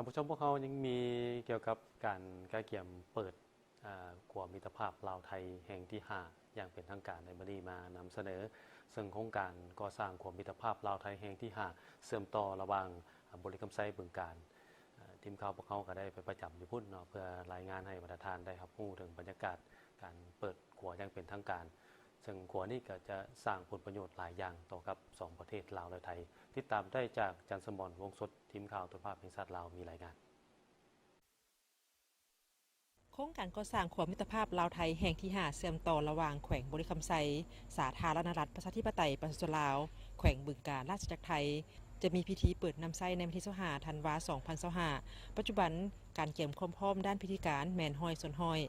ຜູ້ຊົມ, ພວກເຮົາຍັງມີກ່ຽວກັບການກະກຽມເປີດ ອາ ຂົວມິດຕະພາບລາວໄທແຫ່ງທີຫ້າ ຢ່າງເປັນທາງການໃນມື້ນີ້ມານຳສະເໜີ, ເຊິ່ງໂຄງການກໍ່ສ້າງຂົວມິດຕະພາບລາວໄທແຫ່ງທີຫ້າ ເຊື່ອມຕໍ່ລະຫວ່າງ ອາ ບໍລິຄຳໄຊ ບຶງການ. ອາ ທີມຂ່າວພວກເຮົາກໍໄດ້ໄປປະຈຳຢູ່ພຸ້ນເນາະ ເພື່ອລາຍງານໃຫ້ບັນດາທ່ານໄດ້ຮັບຮູ້ເຖິງບັນຍາກາດການເປີດຂົວຢ່າງເປັນທາງການ, ເຊິ່ງຂົວນີ້ກໍຈະສ້າງຜົນປະໂຫຍດຫຼາຍຢ່າງຕໍ່ກັບສອງປະເທດລາວ ແລະ ໄທ. ຕິດຕາມໄດ້ຈາກ ຈັນສະໝອນ ວົງສົດ, ທີມຂ່າວໂທລະພາບແຫ່ງຊາດລາວ ມີລາຍງານ. ໂຄງການກໍ່ສ້າງຂົວມິດຕະພາບລາວໄທແຫ່ງທີຫ້າ ເຊື່ອມຕໍ່ລະຫວ່າງແຂວງບໍລິຄຳໄຊ, ສາທາລະນະລັດ ປະຊາທິປະໄຕ ປະຊາຊົນລາວ, ແຂວງບຶງການ, ລາຊະອານາຈັກໄທ ຈະມີພິທີເປີດນຳໃຊ້ໃນວັນທີຊາວຫ້າ ທັນວາ ສອງພັນຊາວຫ້າ. ປັດຈຸບັນການກຽມຄວາມພ້ອມດ້ານພິທີການແມ່ນຮ້ອຍສ່ວນຮ້ອຍ.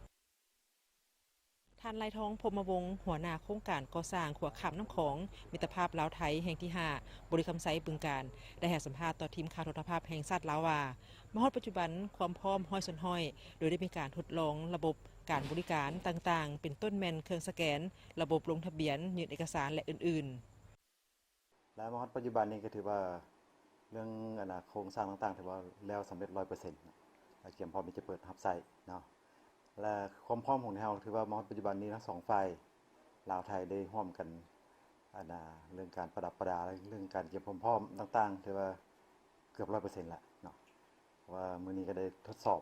ທ່ານ ໄລທອງ ພົມມະວົງ, ຫົວໜ້າໂຄງການກໍ່ສ້າງຂົວຂ້າມນ້ຳຂອງ ມິດຕະພາບລາວໄທແຫ່ງທີຫ້າ ບໍລິຄຳໄຊ ບຶງການ ໄດ້ໃຫ້ສຳພາດຕໍ່ທີມຂ່າວໂທລະພາບແຫ່ງຊາດລາວວ່າ ມາຮອດປັດຈຸບັນຄວາມພ້ອມຮ້ອຍສ່ວນຮ້ອຍ ໂດຍໄດ້ມີການທົດລອງລະບົບການບໍລິການຕ່າງໆ ເປັນຕົ້ນແມ່ນເຄື່ອງສະແກນ, ລະບົບລົງທະບຽນ, ຍື່ນເອກະສານ ແລະ ອື່ນໆ. ແລະ ມາຮອດປັດຈຸບັນນີ້ກໍຖືວ່າເລື່ອງ ອັນນ່າ ໂຄງສ້າງຕ່າງໆ ຖືວ່າແລ້ວສຳເລັດຮ້ອຍເປີເຊັນ ແລະ ກຽມພ້ອມທີ່ຈະເປີດຮັບໃຊ້ເນາະ ແລະ ຄວາມພ້ອມຂອງເຮົາຖືວ່າມາຮອດປັດຈຸບັນນີ້ທັງສອງຝ່າຍ ລາວໄທ ໄດ້ຮ່ວມກັນ ອັນນ່າ ເລື່ອງການປະດັບປະດາ ເລື່ອງການກຽມຄວາມພ້ອມຕ່າງໆ ຖືວ່າເກືອບຮ້ອຍເປີເຊັນແລ້ວເນາະ. ເພາະວ່າມື້ນີ້ກໍໄດ້ທົດສອບ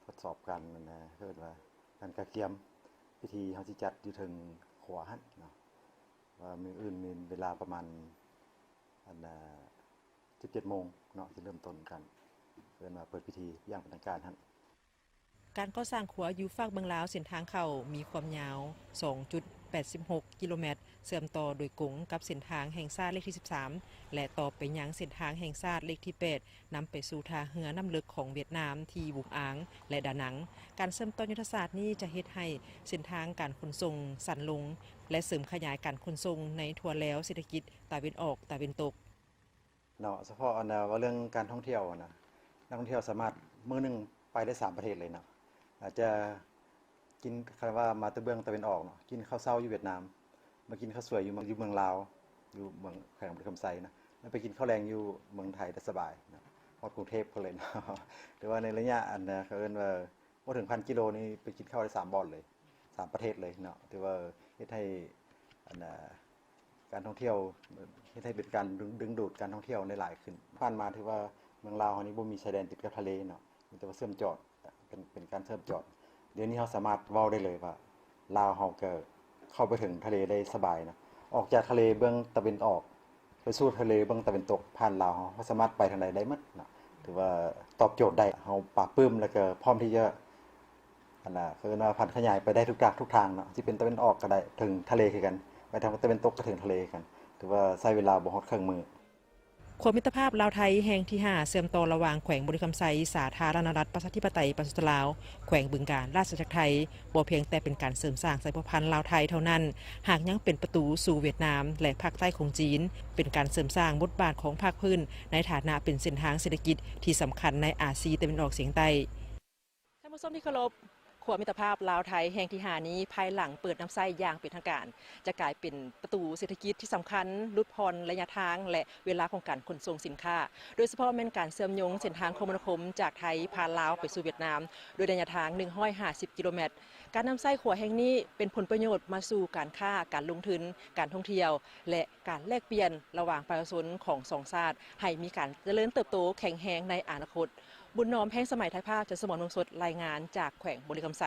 ທົດສອບການ ອັນນ່າ ເອີ້ນວ່າການກະກຽມ ພິທີເຮົາຊິຈັດຢູ່ເທິງຂົວຫັ້ນເນາະ ວ່າມື້ອື່ນມີເວລາປະມານ ອັນນ່າ ສິບເຈັດໂມງເນາະ ຊິເລີ່ມຕົ້ນການ ເອີ້ນວ່າເປີດພິທີຢ່າງເປັນທາງການຫັ້ນ. ການກໍ່ສ້າງຂົວຢູ່ຟາກເບື້ອງລາວເສັ້ນທາງເຂົ້າມີຄວາມຍາວສອງຈຸດແປດສິບຫົກກິໂລແມັດ ເຊື່ອມຕໍ່ໂດຍກົງກັບເສັ້ນທາງແຫ່ງຊາດເລກທີສິບສາມ ແລະ ຕໍ່ໄປຍັງເສັ້ນທາງແຫ່ງຊາດເລກທີແປດ ນຳໄປສູ່ທ່າເຮືອນ້ຳເລິກຂອງຫວຽດນາມທີ່ວຸງອາງ ແລະ ດານັງ. ການເຊື່ອມຕໍ່ຍຸດທະສາດນີ້ຈະເຮັດໃຫ້ເສັ້ນທາງການຂົນສົ່ງສັ້ນລົງ ແລະ ເສີມຂະຫຍາຍການຂົນສົ່ງໃນທົ່ວແລວເສດຖະກິດຕາເວັນອອກ, ຕາເວັນຕົກ. ເນາະ ສະເພາະອັນນ່າ ເວົ້າເລື່ອງການທ່ອງທ່ຽວຫັ້ນນະ ນັກທ່ອງທ່ຽວສາມາດມື້ໜຶ່ງໄປໄດ້ສາມປະເທດເລີຍເນາະ. ອາດຈະກິນ ຄັນວ່າມາແຕ່ເບື້ອງຕາເວັນອອກເນາະ ກິນເຂົ້າເຊົ້າຢູ່ຫວຽດນາມ ມາກິນເຂົ້າສວຍຢູ່ເມືອງ ຢູ່ເມືອງລາວ ຢູ່ເມືອງ ແຂວງບໍລິຄຳໄຊນະ ແລ້ວໄປກິນເຂົ້າແລງຢູ່ເມືອງໄທໄດ້ສະບາຍເນາະ ຮອດກຸງເທບພຸ້ນເລີຍເນາະ. ຖືວ່າໃນໄລຍະອັນນ່າ ເຂົາເອີ້ນວ່າ ບໍ່ເຖິງພັນກິໂລນີ້ໄປກິນເຂົ້າໄດ້ສາມບ່ອນເລີຍ ສາມປະເທດເລີຍເນາະ. ຖືວ່າເຮັດໃຫ້ ອັນນ່າ ການທ່ອງທ່ຽວ ເຮັດໃຫ້ເປັນການດຶງ ດຶງດູດການທ່ອງທ່ຽວໄດ້ຫຼາຍຂຶ້ນ. ຜ່ານມາຖືວ່າເມືອງລາວເຮົານີ້ບໍ່ມີຊາຍແດນຕິດກັບທະເລເນາະ ມີແຕ່ວ່າເຊື່ອມຈອດ ເປັນ ເປັນການເຊື່ອມຈອດ. ດຽວນີ້ເຮົາສາມາດເວົ້າໄດ້ເລີຍວ່າ ລາວເຮົາກໍເຂົ້າໄປເຖິງທະເລໄດ້ສະບາຍນະ. ອອກຈາກທະເລເບື້ອງຕາເວັນອອກ ໄປສູ່ທະເລເບື້ອງຕາເວັນຕົກ ຜ່ານລາວເຮົາ ເຮົາສາມາດໄປທາງໃດໄດ້ໝົດເນາະ. ຖືວ່າຕອບໂຈດໄດ້ ເຮົາປາບປຶ້ມ ແລ້ວກໍພ້ອມທີ່ຈະ ອັນນ່າ ເອີ້ນວ່າຜັນຂະຫຍາຍໄປໄດ້ທຸກທາງ ທຸກທາງເນາະ ຊິເປັນຕາເວັນອອກກໍໄດ້ ເຖິງທະເລຄືກັນ ໄປທາງຕາເວັນຕົກກໍເຖິງທະເລຄືກັນ. ຖືວ່າໃຊ້ເວລາບໍ່ຮອດເຄິ່ງມື້. ຂົວມິດຕະພາບລາວໄທແຫ່ງທີຫ້າ ເຊື່ອມຕໍ່ລະຫວ່າງແຂວງບໍລິຄຳໄຊ ສາທາລະນະລັດ ປະຊາທິປະໄຕ ປະຊາຊົນລາວ, ແຂວງບຶງການ, ລາຊະອານາຈັກໄທ ບໍ່ພຽງແຕ່ເປັນການເສີມສ້າງສາຍພົວພັນລາວໄທເທົ່ານັ້ນ, ຫາກຍັງເປັນປະຕູສູ່ຫວຽດນາມ ແລະ ພາກໃຕ້ຂອງຈີນ, ເປັນການເສີມສ້າງບົດບາດຂອງພາກພື້ນໃນຖານະເປັນເສັ້ນທາງເສດຖະກິດທີ່ສຳຄັນໃນອາຊີຕາເວັນອອກສຽງໃຕ້. ທ່ານຜູ້ຊົມທີ່ເຄົາລົບ, ຂົວມິດຕະພາບລາວໄທແຫ່ງທີຫ້ານີ້ ພາຍຫຼັງເປີດນຳໃຊ້ຢ່າງເປັນທາງການ ຈະກາຍເປັນປະຕູເສດຖະກິດທີ່ສຳຄັນ ຫຼຸດຜ່ອນໄລຍະທາງ ແລະ ເວລາຂອງການຂົນສົ່ງສິນຄ້າ, ໂດຍສະເພາະແມ່ນການເຊື່ອມໂຍງເສັ້ນທາງຄົມມະນາຄົມຈາກໄທຜ່ານລາວໄປສູ່ຫວຽດນາມ ດ້ວຍໄລຍະທາງໜຶ່ງຮ້ອຍຫ້າສິບກິໂລແມັດ. ການນຳໃຊ້ຂົວແຫ່ງນີ້ເປັນຜົນປະໂຫຍດມາສູ່ການຄ້າ, ການລົງທຶນ, ການທ່ອງທ່ຽວ ແລະ ການແລກປ່ຽນລະຫວ່າງປະຊາຊົນຂອງສອງຊາດ ໃຫ້ມີການຈະເລີນເຕີບໂຕແຂງແຮງໃນອະນາຄົດ. ບຸນນອມ ແພງສະໄໝ ຖ່າຍພາບ, ຈັນສະໝອນ ວົງສົດ ລາຍງານຈາກແຂວງບໍລິຄຳໄຊ.